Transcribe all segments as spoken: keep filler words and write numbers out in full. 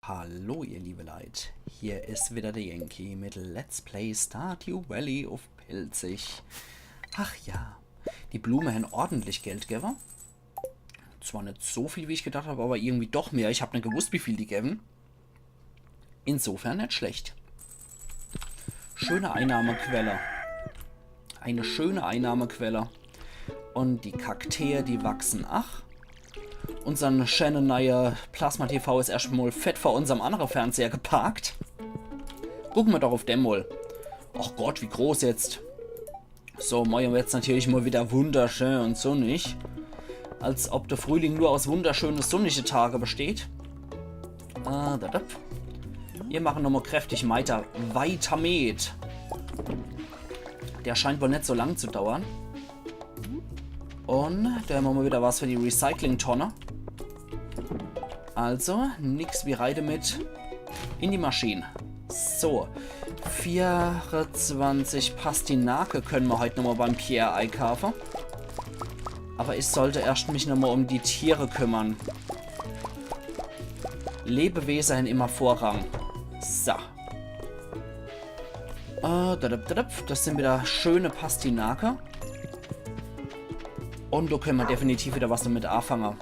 Hallo ihr liebe Leit, hier is wieder der Yankee mit Let's Play Stardew Valley uff Pälzisch. Ach ja, die Blume hän ordentlich Geld gewwe. Zwar net so viel, wie ich gedacht hab, aber irgendwie doch mehr. Ich hab net gewusst, wie viel die gewwe. Insofern net schlecht. Schöne Einnahmequelle. Eine schöne Einnahmequelle. Und die Kakteen, die wachsen ach. Unser schäne neier Plasma-T V is erscht mol fett vor unserm annere Fernseher geparkt. Gucke mer doch uff den mol. Ach Gott, wie groß jetzt. So, morje wird's natürlich mol wieder wunderschön und sonnig. Als ob der Frühling nur aus wunderschöne sonnige Tage besteht. Äh, da, da. Mir mache nochmol kräftig weiter. Weiter mit. Der scheint wohl net so lang zu dauern. Und da hämmer mol wieder was für die Recycling-Tonne. Also, nix wie rei demit in die Maschin. So, vierezwanzig Pastinake könne mer heut nochmol beim Pierre eikaafe. Aber ich sollt erscht mich nochmol um die Tiere kümmere. Lebewese hän immer Vorrang. So. Äh, da, da, da, da, das sin wieder schöne Pastinake. Und do könne mer definitiv wieder was demit aafange.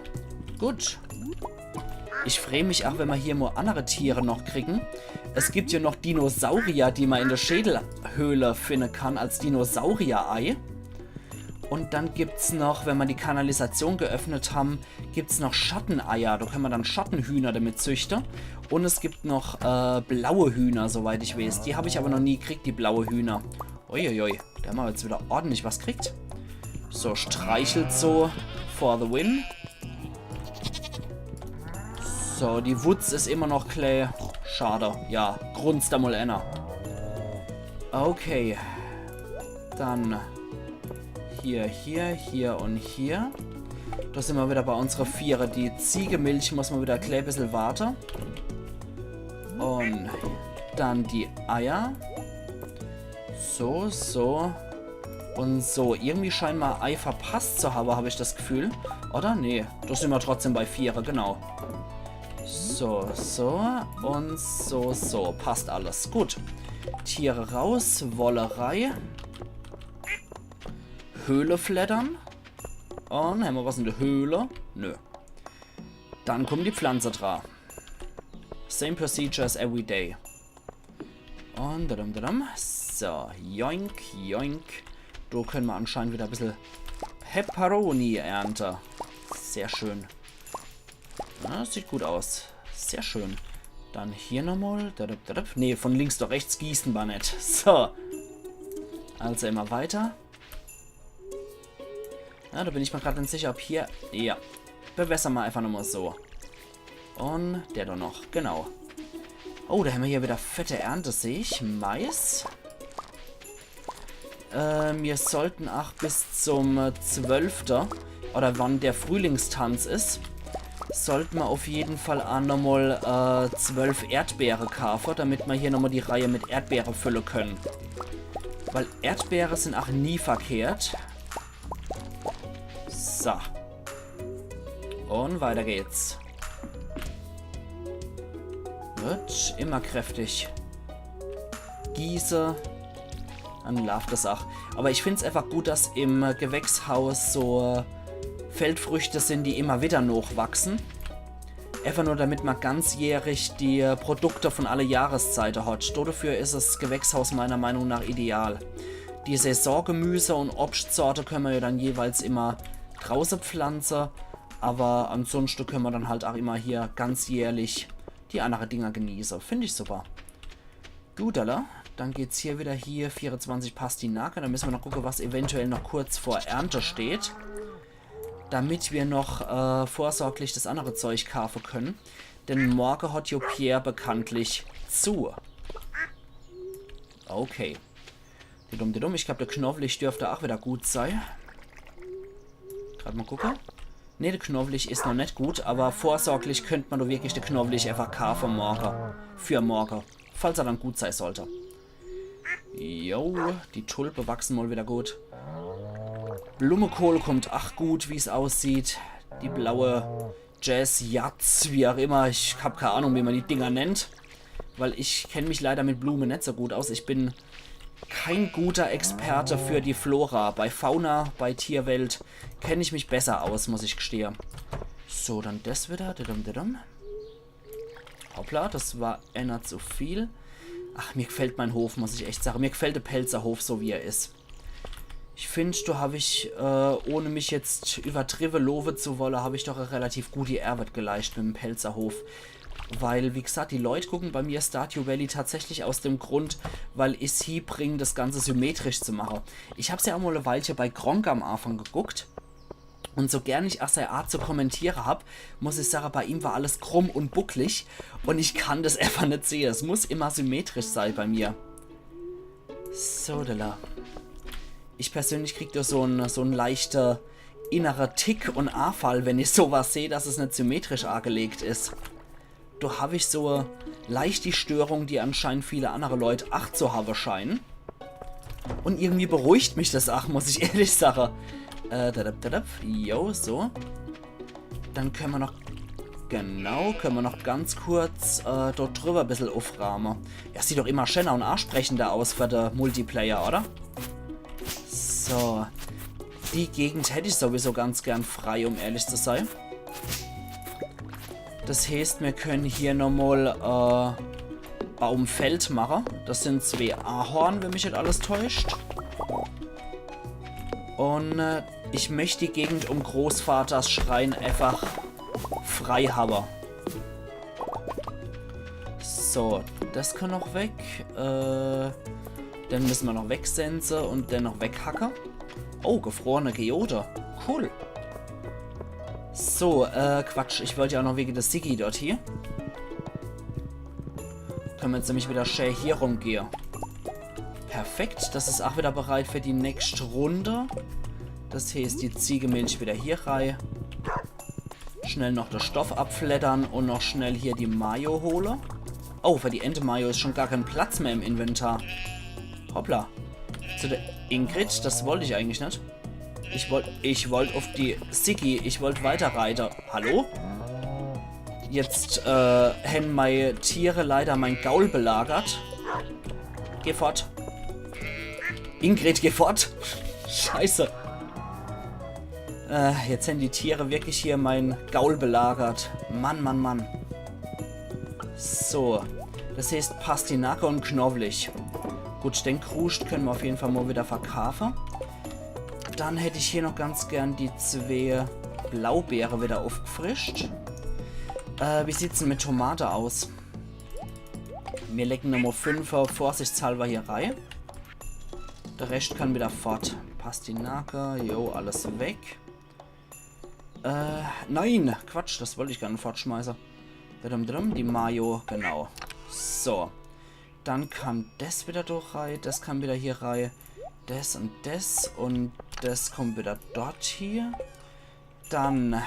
Gut. Ich free mich ach, wenn mer hier mol annere Tiere noch kriegen. Es gibt ja noch Dinosaurier, die mer in der Schädelhöhle finne kann als Dinosaurier-Ei. Und dann gibt's noch, wenn mer die Kanalisation geöffnet hän, gibt's noch Schatteneier. Do könne mer dann Schattenhühner demit züchte. Und es gibt noch äh, blaue Hühner, soweit ich weeß. Die hab ich aber noch nie gekriegt, die blaue Hühner. Uiuiui, do hämmer jetzt wieder ordentlich was gekriegt. So, Streichelzoo for the win. So, die Wutz is immer noch klä. Schade. Ja, grunzt da mol enner. Okay. Dann hier, hier, hier und hier. Do sin mer wieder bei unsere Viere. Die Ziegemilch muss mer wieder e klä bissel warte. Und dann die Eier. So, so. Und so. Irgendwie scheine mer e Ei verpasst zu habe, hab ich das Gefühl. Oder? Nee, do sin mer trotzdem bei Viere, genau. So, so und so, so. Passt alles. Gut. Tiere raus, Wolle rei. Höhle fleddern. Und hämmer was in der Höhle? Nö. Dann kommen die Pflanze dra. Same procedure as every day. Und dadum, dadum. So, joink, joink. Do könne mer anscheinend wieder e bissel Peperoni ernte. Sehr schön. Ja, sieht gut aus. Sehr schön. Dann hier nochmol. Dadum, dadum. Nee, von links doch rechts gießen war net. So. Also immer weiter. Ja, do bin ich mer grad net sicher, ob hier... Ja. Bewässer mer einfach nochmol so. Und der do noch, genau. Oh, do hämmer hier wieder fette Ernte, seh ich. Mais. Äh, mir sollten ach bis zum äh, zwölfte, oder wann der Frühlingstanz is, sollte mer auf jeden Fall ach nochmol äh, zwölf Erdbeere kaafe, damit mer hier nochmol die Reihe mit Erdbeere fülle könne. Weil Erdbeere sin ach nie verkehrt. So. Und weiter geht's. Gut, immer kräftig gieße. Dann laaft das ach. Aber ich find's einfach gut, dass im Gewächshaus so Feldfrüchte sin, die immer wieder nochwachsen. Einfach nur, damit mer ganzjährig die Produkte von alle Jahreszeite hat. Dodefür is es Gewächshaus meiner Meinung nach ideal. Die Saisongemüse und Obstsorte könne mer ja dann jeweils immer drauße pflanze, aber ansonsten könne mer dann halt auch immer hier ganzjährlich die andere Dinger genieße. Find ich super. Gudala, dann geht's hier wieder hier vierundzwanzig Pastinake. Da müssen mer noch gucke, was eventuell noch kurz vor Ernte steht. Damit mer noch äh, vorsorglich das andere Zeug kaafe könne. Denn morge hat jo Pierre bekanntlich zu. Okay. Didum, didum. Ich glaub, der Knowlich dürft auch wieder gut sei. Grad mal gucke. Nee, der Knowlich is noch net gut, aber vorsorglich könnt mer doch wirklich der Knowlich F A K für morge. Für morge. Falls er dann gut sei sollte. Jo, die Tulpe wachsen mal wieder gut. Blumekohl kommt ach gut, wie's aussieht. Die blaue Jazz, Jatz, wie auch immer. Ich hab keine Ahnung, wie man die Dinger nennt. Weil ich kenn mich leider mit Blumen net so gut aus. Ich bin kein guter Experte für die Flora. Bei Fauna, bei Tierwelt kenn ich mich besser aus, muss ich gestehe. So, dann das wieder. Didum, didum. Hoppla, das war einer zu viel. Ach, mir gefällt mein Hof, muss ich echt sagen. Mir gefällt der Pälzer Hof, so wie er is. Ich find, do hab ich, äh, ohne mich jetzt übertriebe lobe zu wolle, hab ich doch e relativ gute Ärwet geleischt mit dem Pälzer Hof. Weil, wie gesagt, die Leut gucken bei mir Stardew Valley tatsächlich aus dem Grund, weil ich's hiebring, das Ganze symmetrisch zu mache. Ich hab's ja auch mal e Weilche bei Gronkh am Anfang geguckt. Und so gern ich auch sei Art zu kommentiere hab, muss ich sage, bei ihm war alles krumm und bucklig und ich kann das einfach net sehe. Es muss immer symmetrisch sei bei mir. So, da. Ich persönlich krieg do so en, so en leichter innerer Tick und Afall, wenn ich sowas seh, dass es net symmetrisch agelegt is. Do hab ich so leicht die Störung, die anscheinend viele andere Leut ach zu habe scheinen. Und irgendwie beruhigt mich das ach, muss ich ehrlich sage. Äh, dadap, dadap. Jo, so. Dann können wir noch, genau, können wir noch ganz kurz, äh, dort drüber e bissel ufraume. Ja, sieht doch immer schöner und ansprechender aus für de Multiplayer, oder? So. Die Gegend hätt ich sowieso ganz gern frei, um ehrlich zu sei. Das heeßt, mir können hier nochmal, äh, Baumfeld mache. Das sind zwee Ahorn, wenn mich net alles täuscht. Und, äh, ich möcht die Gegend um Großvaters Schrein einfach frei habe. So, das kann noch weg. Äh, dann müssen wir noch wegsense und dann noch weghacke. Oh, gefrorene Geode. Cool. So, äh, Quatsch. Ich wollt ja auch noch wege de Siggi dort hier. Können wir jetzt nämlich wieder schä hier rumgehe. Perfekt, das is auch wieder bereit für die nächste Runde. Das heeßt, die Ziegemilch wieder hier rei. Schnell noch de Stoff abfleddern und noch schnell hier die Mayo hole. Oh, für die Ente-Mayo is schon gar kein Platz mehr im Inventar. Hoppla. Zu der Ingrid, das wollt ich eigentlich net. Ich wollt, ich wollt auf die Siggi, ich wollt weiterreite. Hallo? Jetzt, äh, hen mei Tiere leider mein Gaul belagert. Geh fort. Ingrid, geh fort. Scheiße. Äh, jetzt hen die Tiere wirklich hier mein Gaul belagert. Mann, Mann, Mann. So. Das heeßt Pastinake und Knowlich. Gut, den Kruscht können wir auf jeden Fall mal wieder verkaufen. Dann hätt ich hier noch ganz gern die zwee Blaubeere wieder aufgefrischt. Äh, wie sieht's denn mit Tomate aus? Wir legen nochmal fünfer vorsichtshalber hier rei. Der Rest kann wieder fort. Pastinake, jo, alles weg. Äh, nein, Quatsch, das wollt ich gar net fortschmeiße. Drum, drum, die Mayo, genau. So. Dann kann das wieder dort rei, das kann wieder hier rei. Das und das und das kommt wieder dort hier. Dann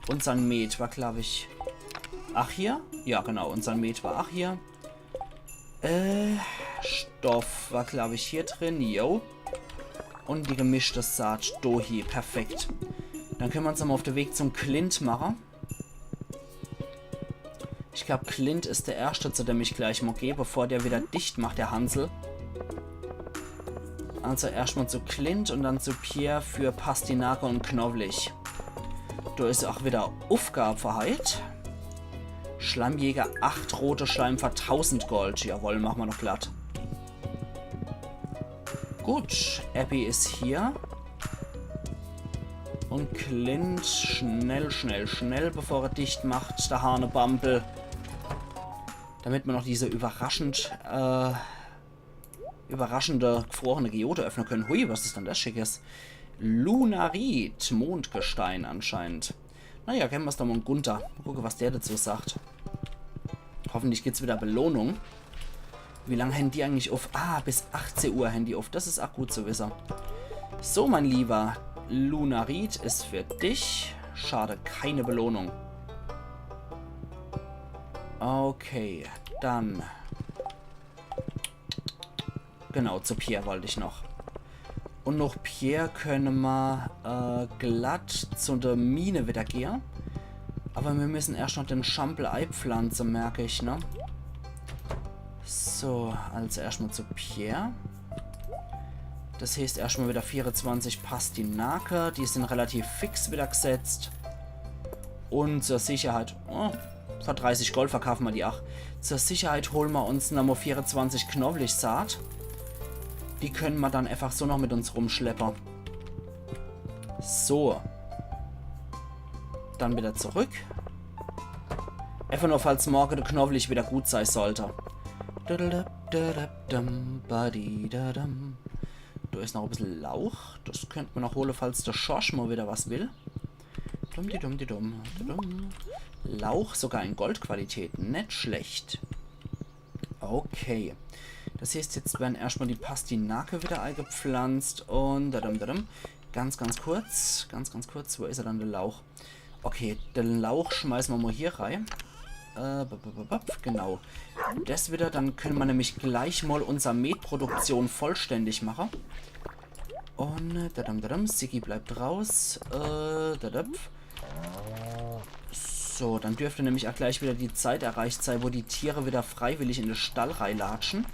unsern Met war, glaub ich, ach hier. Ja, genau, unsern Met war ach hier. Äh, Stoff war, glaub ich, hier drin. Jo. Und die gemischte Saat do hie. Perfekt. Dann können wir uns nochmal auf den Weg zum Clint machen. Ich glaub, Clint is der Erschte, zu dem ich gleich mal geh, bevor der wieder dicht macht, der Hansel. Also erstmal zu Clint und dann zu Pierre für Pastinake und Knowlich. Do is auch wieder Aufgab für heit. Schleimjäger, acht rote Schleim für tausend Gold. Jawohl, machen wir noch glatt. Gut, Abby is hier. Und Clint, schnell, schnell, schnell, bevor er dicht macht, der Hahnebambel. Damit wir noch diese überraschend, äh, überraschende gefrorene Geode öffnen können. Hui, was is denn das Schickes? Lunarit, Mondgestein anscheinend. Naja, geben wir's doch mal an Gunther. Mal gucken, was der dazu sagt. Hoffentlich gibt's wieder Belohnung. Wie lang hen die eigentlich auf? Ah, bis achtzehn Uhr hen die auf. Das is auch gut zu wissen. So, mein Lieber, Lunarit is für dich. Schade, keine Belohnung. Okay, dann. Genau, zu Pierre wollt ich noch. Und noch Pierre können ma, äh, glatt zu der Mine wieder gehe. Aber mir müssen erscht noch den Schampel eipflanze, merk ich, ne? So, also erscht mal zu Pierre. Das heeßt erscht mal wieder vierezwanzig Pastinake. Die sind relativ fix wieder gesetzt. Und zur Sicherheit, oh, für dreißig Gold verkaufe mer die ach. Zur Sicherheit hole mer uns nochmal vierezwanzig Knowlichsaat. Die können mer dann einfach so noch mit uns rumschleppe. So. Dann wieder zurück. Einfach nur, falls morge de Knowlich wieder gut sei sollte. Da is noch e bissel Lauch. Das könnt mer noch hole, falls de Schorsch mal wieder was will. Dumm, di dumm, di dumm, di dumm. Lauch sogar in Goldqualität. Net schlecht. Okay. Das heeßt, jetzt werden erscht mal die Pastinake wieder eigepflanzt und dadum, dadum. Ganz, ganz kurz, ganz, ganz kurz, wo is er dann, de Lauch? Okay, de Lauch schmeiße mer mal hier rei. Äh, bup, bup, bup, bup, genau. Das wieder, dann können mer nämlich gleich mal unser Metproduktion vollständig mache. Und, äh, dadum, dadum, Siggi bleibt raus. Äh, dadum. So, dann dürfte nämlich ach gleich wieder die Zeit erreicht sei, wo die Tiere wieder freiwillig in de Stall reilatschen.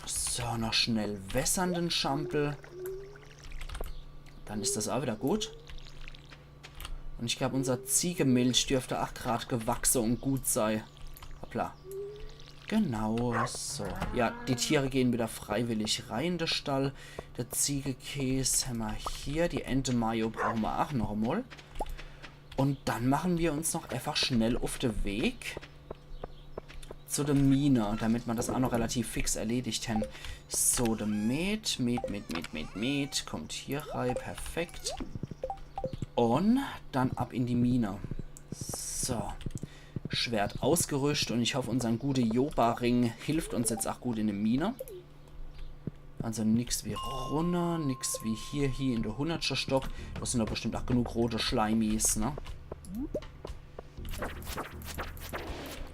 So, noch schnell wässern den Schampel. Dann is das ach wieder gut. Und ich glaub, unser Ziegemilch dürfte ach grad gewachse und gut sei. Hoppla. Genau, so. Ja, die Tiere gehen wieder freiwillig rei in de Stall. De Ziegekäs hämmer hier. Die Ente-Mayo brauche mer ach noch emol. Und dann machen mer uns noch einfach schnell uff de Weg zu de Mine, damit mer das ach noch relativ fix erledigt hän. So, de Met, Met, Met, Met, Met, Met kommt hier rei. Perfekt. Und dann ab in die Mine. So. Schwert ausgerüscht und ich hoff, unsern gute Yoba-Ring hilft uns jetzt ach gut in de Mine. Also nix wie runner, nix wie hier, hier in de hunnertschte Stock. Das sind doch bestimmt ach genug rote Schleimis, ne?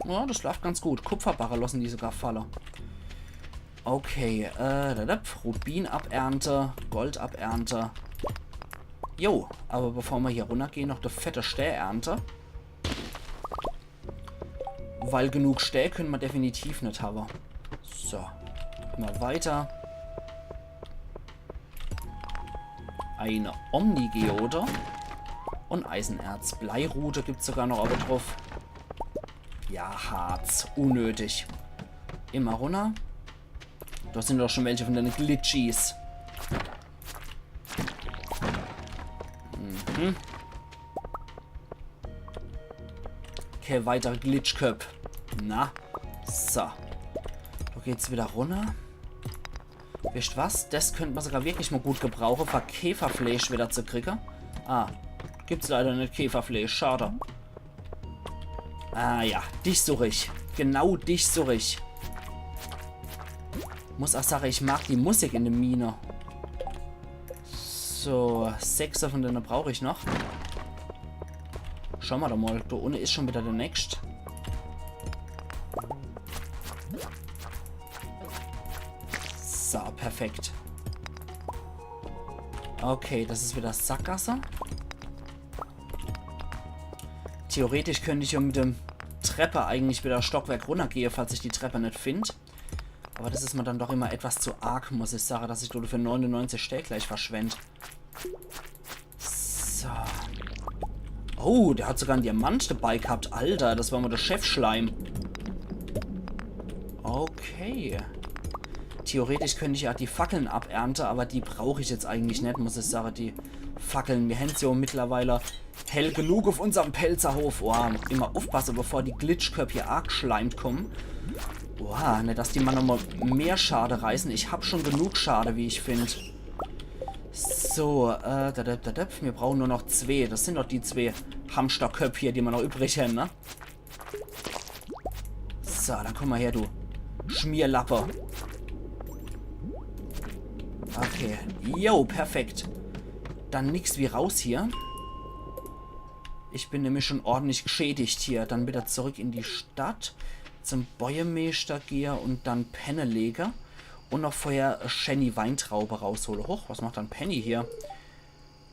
Ja, das läuft ganz gut. Kupferbarre lassen die sogar falle. Okay, äh, da, da, Rubin abernte, Gold abernte. Jo, aber bevor mer hier runnergehen, noch de fette Stää ernte. Weil genug Stää können mer definitiv net hawwe. So, immer weiter. Eine Omnigeode und Eisenerz. Bleirute gibt's sogar noch obe druff. Ja, Harz. Unnötig. Immer runner. Do sind doch schon welche von dene Glitchies. Mhm. Okay, weitere Glitchköpp. Na, so. Do geht's wieder runner. Wisst was? Das könnt mer sogar wirklich mal gut gebrauche, für Käferfleisch wieder zu kriege. Ah, gibt's leider net Käferfleisch, schade. Ah ja, dich such ich. Genau dich such ich. Muss ach sage, ich mag die Musik in de Mine. So, sechse von dene brauch ich noch. Schau mer doch mal, do unne is schon wieder de nächst. So, perfekt. Okay, das is wieder Sackgasse. Theoretisch könnt ich jo mit dem Treppe eigentlich wieder Stockwerk runnergehe, falls ich die Treppe net find. Aber das is mer dann doch immer etwas zu arg, muss ich sage, dass ich do für neunundneunzig Stää gleich verschwend. So. Oh, der hat sogar en Diamant dabei gehabt. Alter, das war mal der Chefschleim. Okay. Theoretisch könnt ich ja die Fackeln abernte, aber die brauch ich jetzt eigentlich net, muss ich sage, die Fackeln. Mir hän's jo mittlerweile hell genug auf unserm Pälzerhof. Oh, immer aufpasse, bevor die Glitchköpp hier arg schleimt kommen. Boah, ne, dass die mal nochmal mehr Schade reißen. Ich hab schon genug Schade, wie ich find. So, äh, da, da, da, da, mir brauchen nur noch zwee. Das sind doch die zwee Hamsterköpp hier, die mer noch übrig hänn, ne? So, dann komm mal her, du Schmierlappe. Okay. Jo, perfekt. Dann nix wie raus hier. Ich bin nämlich schon ordentlich geschädigt hier. Dann wieder zurück in die Stadt. Zum Bäuermeeschter gehe und dann penne lege. Und noch vorher Shenny Weintraube raushole. Hoch, was macht dann Penny hier?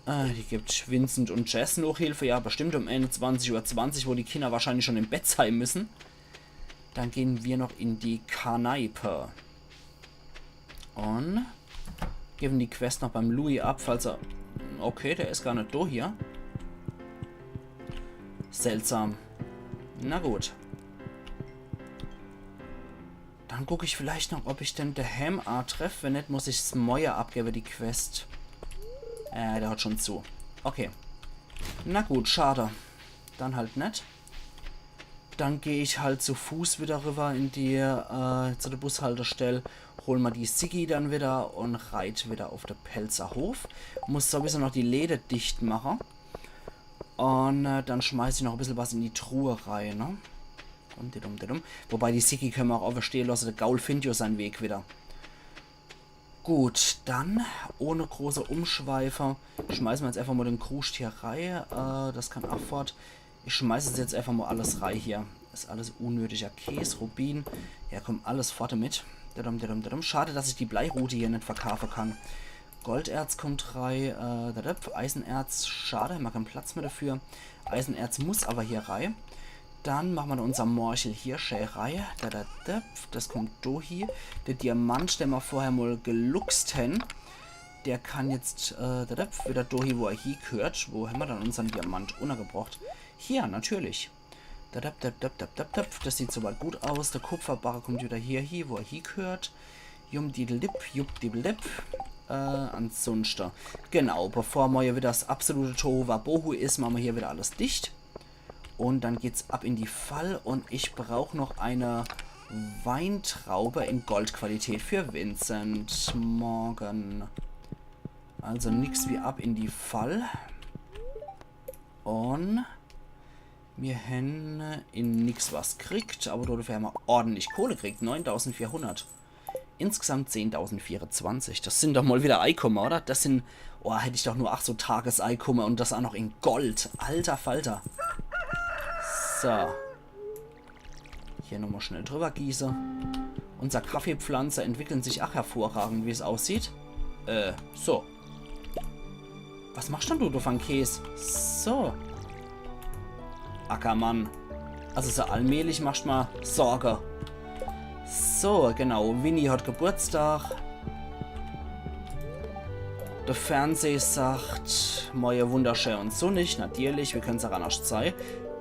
Äh, die gibt Vincent und Jess noch Hilfe. Ja, bestimmt um eenunzwanzig Uhr zwanzig, wo die Kinder wahrscheinlich schon im Bett sein müssen. Dann gehen wir noch in die Kneipe. Und geben die Quest noch beim Louis ab, falls er... Okay, der is gar net do hier. Seltsam. Na gut. Dann guck ich vielleicht noch, ob ich den daheim a treff. Wenn net, muss ich's moie abgebe, die Quest. Äh, der hat schon zu. Okay. Na gut, schade. Dann halt net. Dann geh ich halt zu Fuß wieder rüber in die, äh, zu der Bushaltestell, hol ma die Siggi dann wieder und reit wieder auf de Pälzer Hof. Muss sowieso noch die Läde dicht mache. Und äh, dann schmeiß ich noch e bissel was in die Truhe rein, ne? Und didum, didum. Wobei, die Siggi könne ma auch auferstehe lasse. Der Gaul findt jo sein Weg wieder. Gut, dann, ohne große Umschweife, schmeiß ma jetzt einfach mal den Kruscht hier rei. Äh, das kann auch fort. Ich schmeiß es jetzt einfach mal alles rei hier. Is alles unnötiger Käs, Rubin. Ja, komm, alles fort damit. Dadum, dadum, dadum. Schade, dass ich die Bleirute hier net verkaufe kann. Golderz kommt rei. Äh, dadap, Eisenerz, schade, hämmer kein Platz mehr dafür. Eisenerz muss aber hier rei. Dann mache ma unser Morchel hier schä rei. Da, da, da, das kommt do hie. Der Diamant, den ma vorher mal geluxt hän, der kann jetzt äh, da, da, wieder do hie, wo er hie gehört. Wo hämmer dann unsern Diamant untergebracht? Hier, natürlich. Da, da, da, da, da, da, da. Das sieht soweit gut aus. Der Kupferbarre kommt wieder hier hie, wo er hie gehört. Jum, didel, dip, jup, dibel, dip. Äh, ansonsten. Genau, bevor morje wieder das absolute Tohuwabohu is, mache ma hier wieder alles dicht. Und dann geht's ab in die Fall und ich brauch noch eine Weintraube in Goldqualität für Vincent morgen. Also nix wie ab in die Fall. Und mir hän in nix was kriegt, aber dafür hämmer ordentlich Kohle kriegt. Neuntausendvierhundert. Insgesamt zehntausendvierundzwanzig. Das sind doch mal wieder Eikumme, oder? Das sind, oh, hätt ich doch nur, ach so, Tageseikummer und das auch noch in Gold. Alter Falter. So. Hier nochmal schnell drüber gieße. Unser Kaffeepflanze entwickeln sich ach hervorragend, wie es aussieht. Äh, so. Was machst denn du, du Fankäs? So. Ackermann. Also so allmählich machst ma Sorge. So, genau. Winnie hat Geburtstag. Der Fernseh sagt, moje wunderschön und sonnig, natürlich, wie können's ach annerscht sei.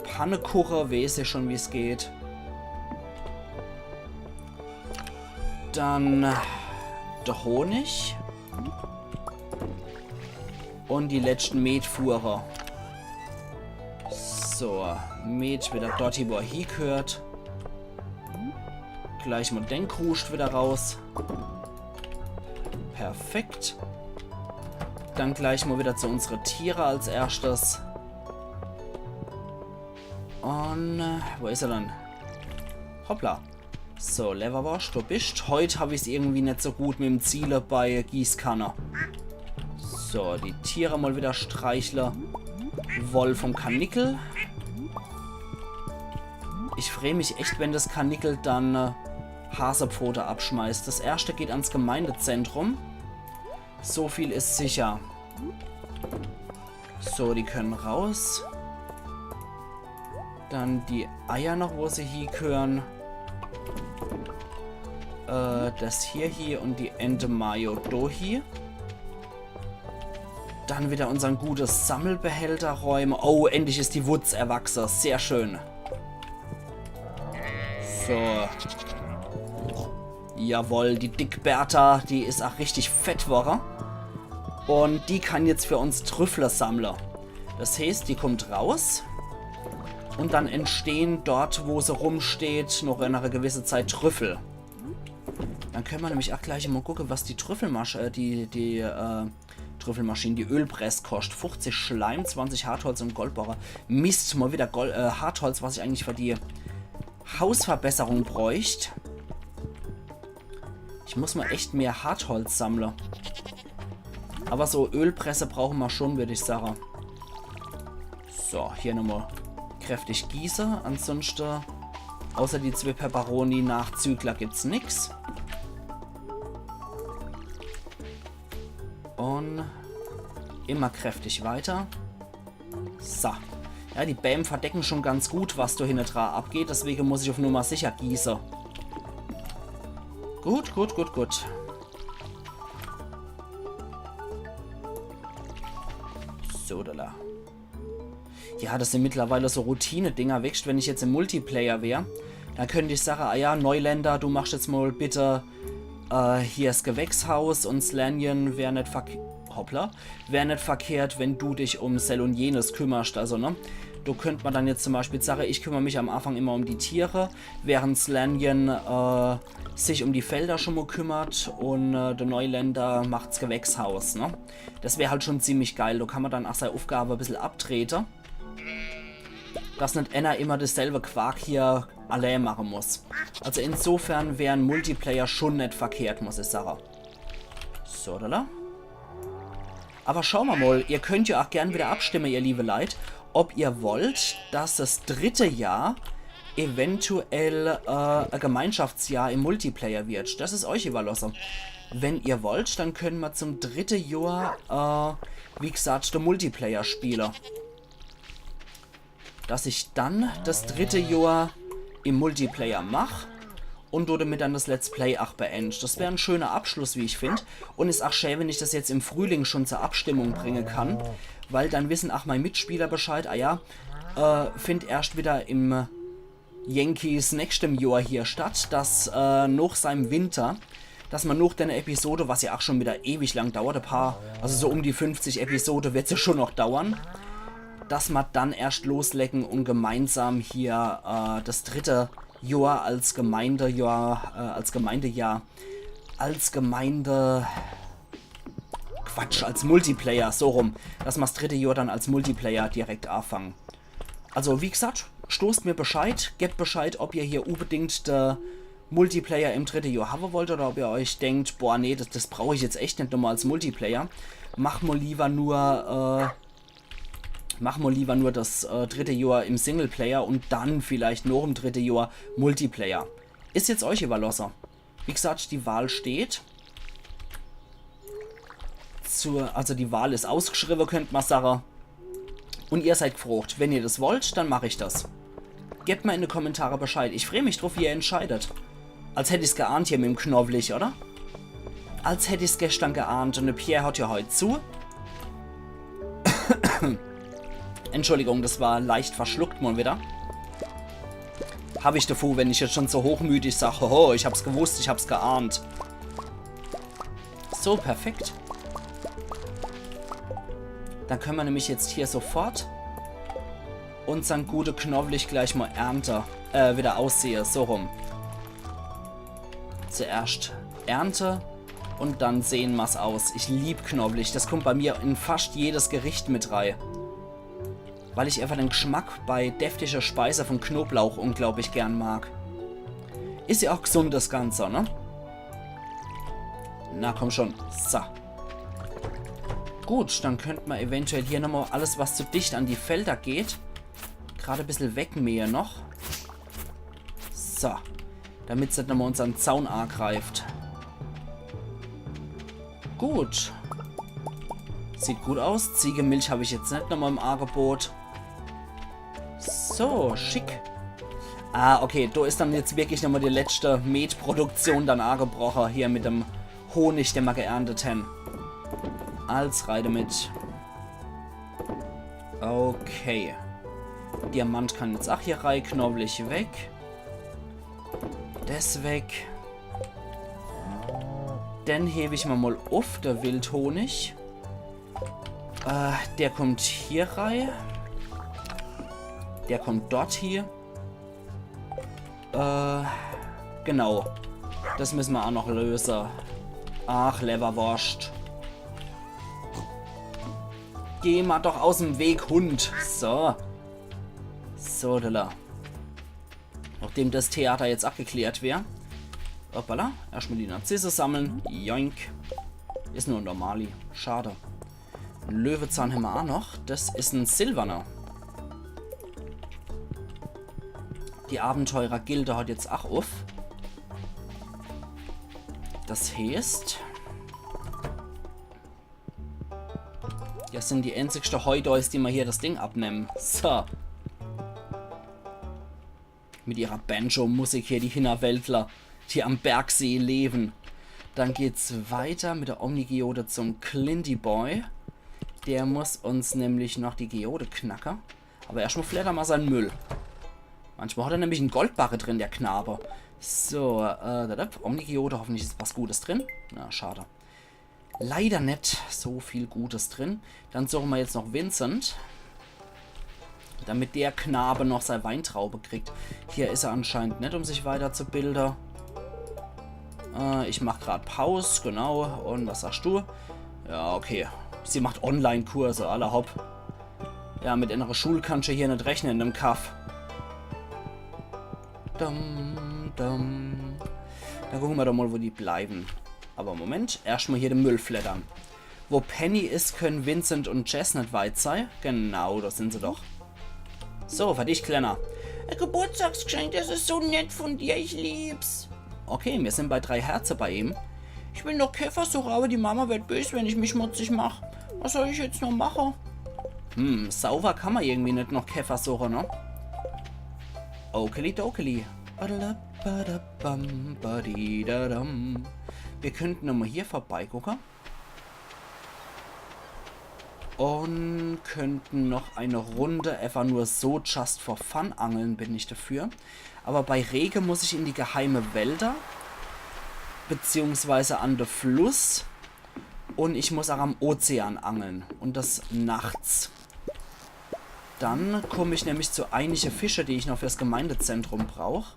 Pannekuche, weeß ich schon, wie's geht. Dann der Honig. Und die letschte Metfuhre. So, Met wieder dort, wo er hiegehört. Gleich mal den Kruscht wieder raus. Perfekt. Dann gleich mal wieder zu unsere Tiere als erschtes. Und, äh, wo is er dann? Hoppla. So, Lewwerworscht, du bischt. Heut hab ich's irgendwie net so gut mit'm Ziele bei Gießkanne. So, die Tiere mal wieder streichle. Woll vom Karnickel. Ich freh mich echt, wenn das Karnickel dann, äh, Hasepfote abschmeißt. Das erschte geht ans Gemeindezentrum. So viel is sicher. So, die können raus. Dann die Eier noch, wo se hiegehören. Äh, das hier, hier und die Ente Mayo do hier. Dann wieder unsern gute Sammelbehälter räume. Oh, endlich is die Wutz erwachse. Sehr schön. So. Jawoll, die Dickbertha, die is ach richtig fett worre. Und die kann jetzt für uns Trüffle sammle. Das heeßt, die kommt raus. Und dann entstehen dort, wo se rumsteht, noch in einer gewissen Zeit Trüffel. Dann können ma nämlich ach gleich mal gucke, was die Trüffelmasch-, äh, die, die, äh, Trüffelmaschine, die Ölpress koscht. Fuchzig Schleim, zwanzig Hartholz und Goldbarre. Mist, mal wieder Gold, äh, Hartholz, was ich eigentlich für die Hausverbesserung bräucht. Ich muss mal echt mehr Hartholz sammle. Aber so Ölpresse brauche ma schon, würd ich sage. So, hier nochmal kräftig gieße. Ansonsten, außer die zwee Peperoni-Nachzügler gibt's nix. Und Immer kräftig weiter. So. Ja, die Bääm verdecke schun ganz gut, was do hinnedra abgeht. Deswege muss ich uff Nummer sicher gieße. Gut, gut, gut, gut. So, da, da. Ja, des sin mittlerweile so Routine-Dinger. Weescht, wenn ich jetzt im Multiplayer wär, dann könnt ich sage, ah ja, Neuländer, du machscht jetzt mol bitte, äh, hier 's Gewächshaus un 's Lanyon wär net verk-, hoppla, wär net verkehrt, wenn du dich um Sell un Jenes kümmerscht. Also, ne, do könnt ma dann jetzt zum Beispiel sage, ich kümmer mich am Anfang immer um die Tiere, während 's Lanyon, äh, sich um die Felder schun mol kümmert un, äh, de Neuländer macht 's Gewächshaus, ne? Des wär halt schun ziemlich geil. Do kann ma dann ach sei Uffgabe e bissel abtrete, dass net eener immer desselbe Quark hier allee mache muss. Also insofern wär en Multiplayer schun net verkehrt, muss ich sage. So, da, da. Awwer schaue ma mol, ihr könnt jo ach gern widder abstimme, ihr liewe Leit, ob ihr wollt, dass des dritte Jahr eventuell, äh, e Gemeinschaftsjahr im Multiplayer wird. Des is eich iwwerlosse. Wenn ihr wollt, dann könne ma zum dritte Johr, äh, wie gesagt, de Multiplayer spiele. Dass ich dann des dritte Johr im Multiplayer mach un do demit dann des Let's Play ach beend. Des wär en schöner Abschluss, wie ich find. Un is ach schää, wenn ich des jetzt im Frühling schun zur Abstimmung bringe kann, weil dann wissen ach mei Mitspieler Bescheid, ah ja, äh, findt erscht widder im Yankees nächschtem Johr hier statt, dass, äh, noch seim Winter, dass ma noch denne Episode, was jo ach schun widder ewig lang dauert, e paar, also so um die fünfzig Episode wird's jo schun noch dauern, dass ma dann erscht loslegen un gemeinsam hier, äh, des dritte Johr als Gemeindejohr, äh, als Gemeindejahr, als Gemeinde, Quatsch, als Multiplayer, so rum, dass ma's dritte Johr dann als Multiplayer direkt aafange. Also, wie gesagt, stoßt mir Bescheid, gebt Bescheid, ob ihr hier unbedingt de Multiplayer im dritte Johr hawwe wollt oder ob ihr eich denkt, boah, nee, des, des brauch ich jetzt echt net nochmol als Multiplayer. Mach mol liewer nur, äh, mach mol liewer nur des, äh, dritte Johr im Singleplayer un dann vielleicht noch im dritte Johr Multiplayer. Is jetzt eich iwwerlosse. Wie gesagt, die Wahl steht. Zur, also die Wahl is ausgeschriwwe, könnt ma sage. Un ihr seid gfrocht. Wenn ihr des wollt, dann mach ich des. Gebt ma in de Kommentare Bescheid. Ich free mich druff, wie ihr entscheidet. Als hätt ich's geahnt hier mit em Knowlich, oder? Als hätt ich's geschtern geahnt un de Pierre hört jo heit zu. Entschuldigung, des war leicht verschluckt mol widder. Hab ich devun, wenn ich jetzt schun so hochmütig sag, hoho, ich hab's gewusst, ich hab's geahnt. So, perfekt. Dann könne ma nämlich jetzt hier sofort unsern gute Knowlich gleich mol ernte, äh, widder aussehe, so rum. Zuerscht ernte un dann sehe ma's aus. Ich lieb Knowlich, des kummt bei mir in fascht jedes Gericht mit rei. Weil ich äfach de Gschmack bei deftige Speise vun Knoblauch unglaublich gern mag. Is jo ach gsund, des Ganze, ne? Na, komm schun. So. Gut, dann könnt ma eventuell hier nochmol alles, was zu dicht an die Felder geht, grad e bissel wegmähe noch. So. Damit's net nochmol unsern Zaun aagreift. Gut. Sieht gut aus. Ziegemilch hab ich jetzt net nochmol im Aagebot. So, schick. Ah, okay, do is dann jetzt wirklich nochmol die letschte Metproduktion dann aagebroche, hier mit dem Honig, den ma geerntet hen. Als rei demit. Okay. Diamant kann jetzt ach hier rei, Knowlich weg. Des weg. Den heb ich ma mol uff, de Wildhonig. Äh, der kummt hier rei. Der kummt dort hie. Äh, genau. Des misse ma ach noch löse. Ach, Lewwerworscht. Geh ma doch aus em Weg, Hund. So. So, dalla. Nochdem des Theater jetzt abgeklärt wär. Hoppala. Erschtmol die Narzisse sammle. Joink. Is nur en Normali. Schade. En Löwezahn hämmer ach noch. Des is en silwerner. Die Abenteurergilde hört jetzt ach uff. Des heeßt, ja, Das sind die einzigste Heudeus, die mir hier das Ding abnehmen. So. Mit ihrer Banjo-Musik hier, die Hinnerwäldler, die am Bergsee leben. Dann geht's weiter mit der Omni-Geode zum Clindy Boy. Der muss uns nämlich noch die Geode knacke. Aber erscht mal fleddere mer sein Müll. Manchmal hat er nämlich en Goldbarre drin, der Knabe. So, äh, da, da, Omni-Geode, hoffentlich is was Gutes drin. Na, schade. Leider net so viel Gutes drin. Dann suche mer jetzt noch Vincent. Damit der Knabe noch sei Weintraube kriegt. Hier is er anscheinend net, um sich weiterzubilde. Äh, ich mach grad Paus, genau. Und was sagst du? Ja, okay. Sie macht Online-Kurse, alla hopp. Ja, mit enere Schul kannst du hier net rechne in dem Kaff. Dum, dum. Dann gucke mer doch mal, wo die bleiben. Aber Moment, erscht mal hier den Müll fleddern. Wo Penny is, können Vincent und Jess net weit sei. Genau, da sind se doch. So, für dich, Kleiner. Ein Geburtstagsgeschenk, das is so nett von dir, ich lieb's. Okay, mir sind bei drei Herze bei ihm. Ich will noch Käfer suche, aber die Mama wird bös, wenn ich mich schmutzig mach. Was soll ich jetzt noch mache? Hm, sauber kann mer irgendwie net noch Käfer suche, ne? Okeli dokeli. Badalabadabam, badidadam. Wir könnten nochmal hier vorbeigucke. Und könnten noch eine Runde einfach nur so just for fun angeln, bin ich dafür. Aber bei Rege muss ich in die geheime Wälder, beziehungsweise an de Fluss. Und ich muss auch am Ozean angeln. Und das nachts. Dann komm ich nämlich zu einige Fische, die ich noch fürs Gemeindezentrum brauch.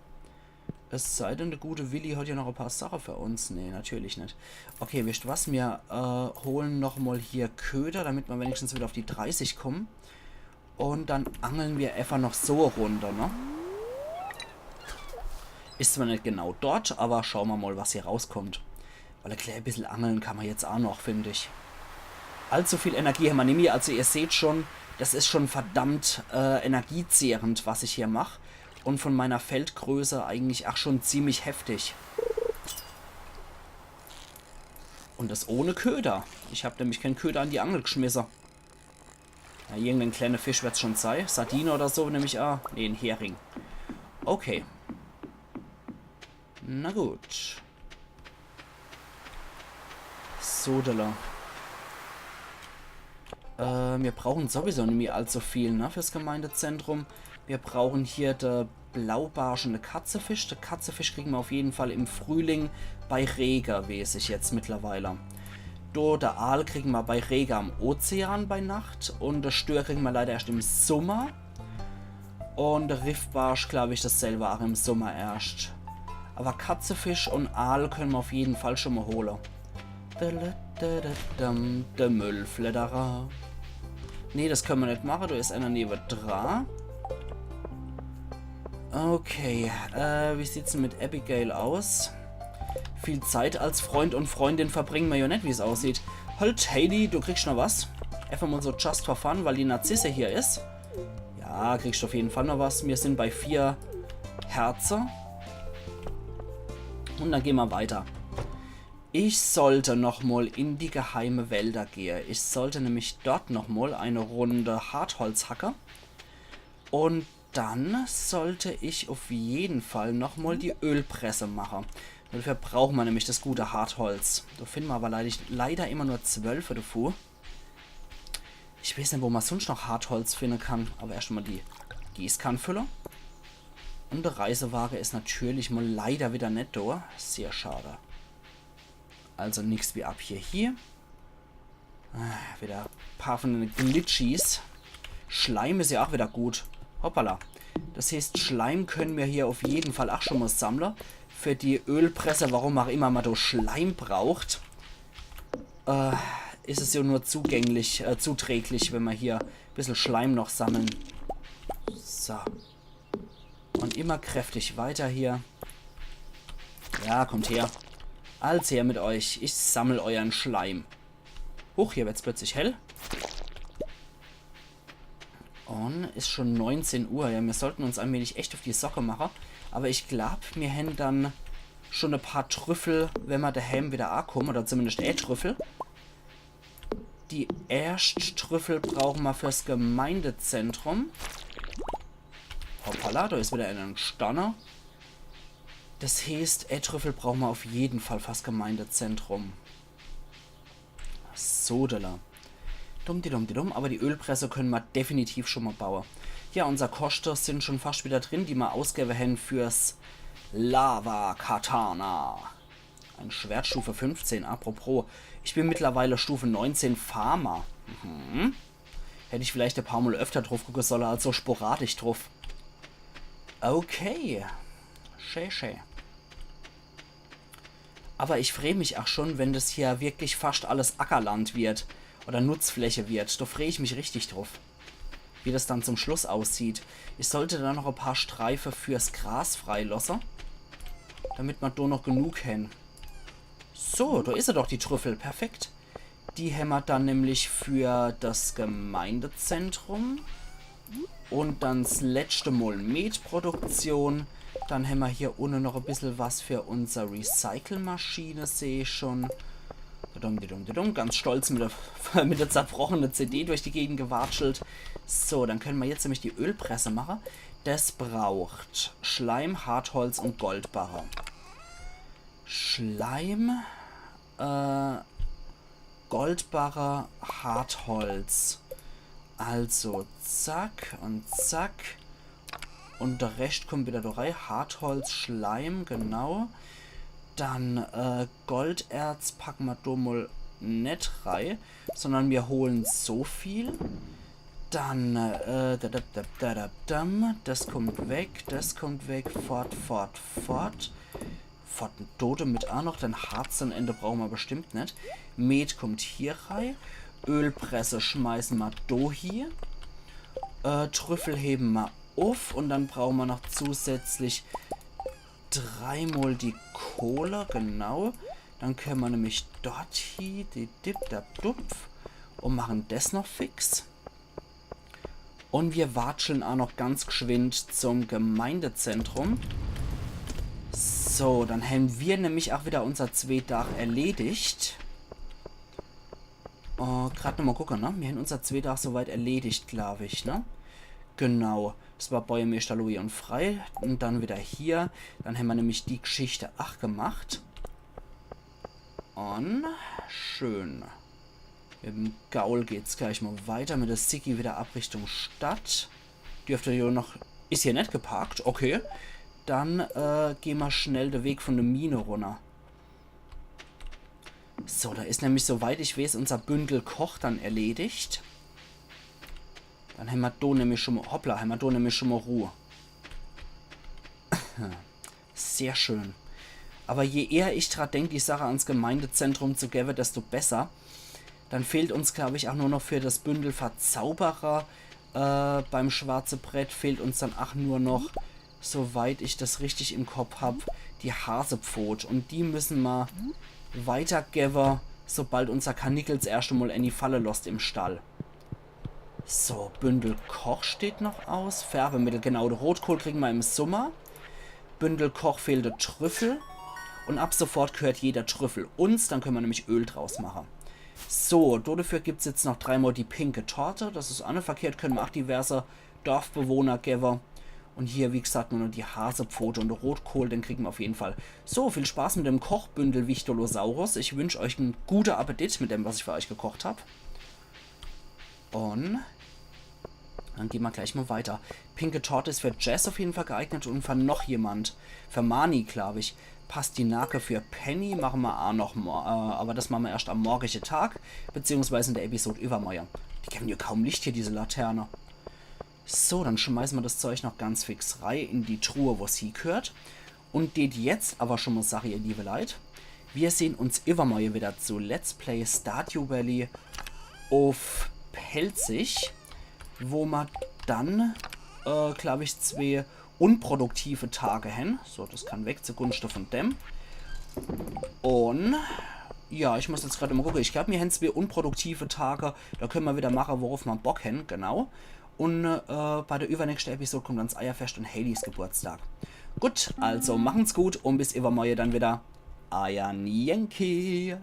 Es sei denn, der gute Willi hat ja noch ein paar Sache für uns. Nee, natürlich net. Okay, wisst was? Mir, äh, holen noch mal hier Köder, damit mer wenigstens wieder auf die dreißig kommen. Und dann angeln mir einfach noch so e Runde, ne? Is zwar net genau dort, aber schaue mer mal, was hier rauskommt. Weil e klä bissel angeln kann mer jetzt auch noch, find ich. Allzu viel Energie hämmer nimmi, also ihr seht schon, das is schon verdammt, äh, energiezehrend, was ich hier mach. Und von meiner Feldgröße eigentlich auch schon ziemlich heftig. Und das ohne Köder. Ich hab nämlich kein Köder an die Angel geschmisse. Ja, irgendein kleiner Fisch wird's schon sei. Sardine oder so nehm ich an. Nee, en Hering. Okay. Na gut. Sodele. Äh, mir brauchen sowieso nimmi allzu viel, ne, fürs Gemeindezentrum. Mir brauchen hier de Blaubarsch und de Katzefisch. De Katzefisch kriegen mer auf jeden Fall im Frühling bei Rege, weeß ich jetzt mittlerweile. Do, de Aal kriegen mer bei Rege am Ozean bei Nacht. Und de Stör kriegen mer leider erscht im Sommer. Und de Riffbarsch, glaub ich, dasselbe auch im Sommer erscht. Aber Katzefisch und Aal können mer auf jeden Fall schon mal hole. De Müllfledderer. Nee, das können mer net mache, do is einer newedra. Okay, äh, wie sieht's denn mit Abigail aus? Viel Zeit als Freund und Freundin verbringen mer ja net, wie's aussieht. Halt, Haley, du kriegst noch was. Einfach mal so just for fun, weil die Narzisse hier is. Ja, kriegst auf jeden Fall noch was. Mir sind bei vier Herze. Und dann gehen mer weiter. Ich sollte noch mal in die geheime Wälder gehe. Ich sollte nämlich dort noch mal eine Runde Hartholz hacke. Und dann sollte ich auf jeden Fall noch mal die Ölpresse mache. Dafür brauchen mer nämlich das gute Hartholz. Do finden mer aber leider, leider immer nur zwölfe davon. Ich weeß net, wo mer sonst noch Hartholz finden kann. Aber erscht mal die Gießkann fülle. Und de Reisewage is natürlich mal leider wieder net do. Sehr schade. Also nix wie ab hier, hier. Ah, wieder paar von den Glitchies. Schleim is ja auch wieder gut. Hoppala. Das heißt, Schleim können mer hier auf jeden Fall auch schon mal sammle. Für die Ölpresse, warum auch immer mer do Schleim braucht, äh, is es ja nur zugänglich, äh, zuträglich, wenn mer hier bissel Schleim noch sammeln. So. Und immer kräftig weiter hier. Ja, kommt her. Als her mit euch. Ich sammel euern Schleim. Huch, hier wird's plötzlich hell. Und is schon neunzehn Uhr. Ja, mir sollten uns allmählich echt auf die Socke mache. Aber ich glaub, mir hän dann schon e paar Trüffel, wenn mer daheim wieder akommen. Oder zumindest e Trüffel. Die erscht Trüffel brauche ma fürs Gemeindezentrum. Hoppala, do is wieder eener gstanne. Das heeßt, e Trüffel brauche ma auf jeden Fall fürs Gemeindezentrum. Sodele. Dumm di dumm di dumm, aber die Ölpresse könne ma definitiv schon mal baue. Ja, unser Koschte sin schon fascht wieder drin, die ma ausgewwe hen fürs Lava-Katana. Ein Schwert Stufe fünfzehn, apropos. Ich bin mittlerweile Stufe neunzehn Farmer. Mhm. Hätt ich vielleicht e paar Mal öfter druff gucke solle, als so sporadisch druff. Okay. Schä, schä. Aber ich freh mich auch schon, wenn das hier wirklich fascht alles Ackerland wird oder Nutzfläche wird. Do freh ich mich richtig druff, wie das dann zum Schluss aussieht. Ich sollte da noch e paar Streife fürs Gras freilosse, damit ma do noch genug hen. So, do is er doch, die Trüffel. Perfekt. Die hämmer dann nämlich für das Gemeindezentrum. Und dann s letschte Mal Metproduktion. Dann hämmer hier unne noch e bissel was für unser Recycle-Maschine, seh ich schon. Dudum, dudum, dudum. Ganz stolz mit der, mit der zerbrochene C D durch die Gegend gewatschelt. So, dann könne ma jetzt nämlich die Ölpresse mache. Das braucht Schleim, Hartholz und Goldbarre. Schleim, äh, Goldbarre, Hartholz. Also zack und zack. Und der Rescht kommt wieder do rei. Hartholz, Schleim, genau. Dann, äh, Golderz packe ma do mal net rei, sondern wir holen so viel. Dann, äh, da, da, da, da, da, dam. Das kommt weg, das kommt weg, fort, fort, fort. Fort do demit a noch, denn Harz am Ende brauche ma bestimmt net. Met kommt hier rei. Ölpresse schmeiße ma do hie. Äh, Trüffel hebe ma uff und dann brauche ma noch zusätzlich dreimal die Kohle, genau. Dann könne ma nämlich dort hie, die dip, dap, dupf, und mache des noch fix. Und wir watscheln a noch ganz gschwind zum Gemeindezentrum. So, dann hän wir nämlich auch wieder unser zwee Daach erledigt. Äh, grad nochmal gucke, ne? Wir hän unser zwee Daach soweit erledigt, glaub ich, ne? Genau. Das war Bäuermeeschter Louis und Frei. Und dann wieder hier. Dann hän wir nämlich die Gschichte ach gemacht. Und schön. Mit dem Gaul geht's gleich mal weiter. Mit der Siggi wieder ab Richtung Stadt. Dürfte jo noch. Is hier net geparkt? Okay. Dann, äh, geh ma schnell de Weg von der Mine runner. So, da is nämlich, soweit ich weeß, unser Bündel Koch dann erledigt. Dann hämmer do nämlich schon mal, hoppla, hämmer do nämlich schon mal Ruhe. Sehr schön. Aber je eher ich dra denk, die Sache ans Gemeindezentrum zu gewwe, desto besser. Dann fehlt uns, glaub ich, auch nur noch für das Bündel Verzauberer, äh, beim schwarze Brett fehlt uns dann auch nur noch, soweit ich das richtig im Kopp hab, die Hasepfot. Und die müssen ma weitergewwe, sobald unser Karnickel s erschte Mal ääni falle losst im Stall. So, Bündel Koch steht noch aus. Färbemittel, genau, de Rotkohl kriegen ma im Summer. Bündel Koch fehlt de Trüffel. Und ab sofort gehört jeder Trüffel uns, dann können ma nämlich Öl draus mache. So, dodefür gibt's jetzt noch dreimal die pinke Torte. Das is ach net verkehrt, können ma ach diverse Dorfbewohner gewwe. Und hier, wie gesagt, nur noch die Hasepfote und de Rotkohl, den kriegen ma auf jeden Fall. So, viel Spaß mit dem Kochbündel, Wichtolosaurus. Ich wünsch euch en gute Appetit mit dem, was ich für euch gekocht hab. Und dann gehn ma gleich mal weiter. Pinke Torte is für Jess auf jeden Fall geeignet und für noch jemand. Für Marnie, glaub ich. Pastinake für Penny mache ma ach noch mo-, äh, aber das mache ma erscht am morgige Tag, beziehungsweise in der Episode iwwermorje. Die gewwen jo kaum Licht hier, diese Laterne. So, dann schmeiße ma das Zeug noch ganz fix rei in die Truhe, wo's hiegehört. Und geht jetzt aber schon mal, sag ich, ihr liebe Leit, wir sehn uns iwwermorje wieder zu Let's Play Stardew Valley auf Pälzisch, wo ma dann, äh, glaub ich, zwee unproduktive Tage hän. So, das kann weg zugunste von dem. Und ja, ich muss jetzt grad mal gucke. Ich glaub, mir hän zwee unproduktive Tage. Da können ma wieder mache, worauf ma Bock hän, genau. Und, äh, bei der iwwernächste Episode kommt dann s Eierfescht und Haleys Geburtstag. Gut, also machen's gut und bis iwwermorje dann wieder. Eier Yankee.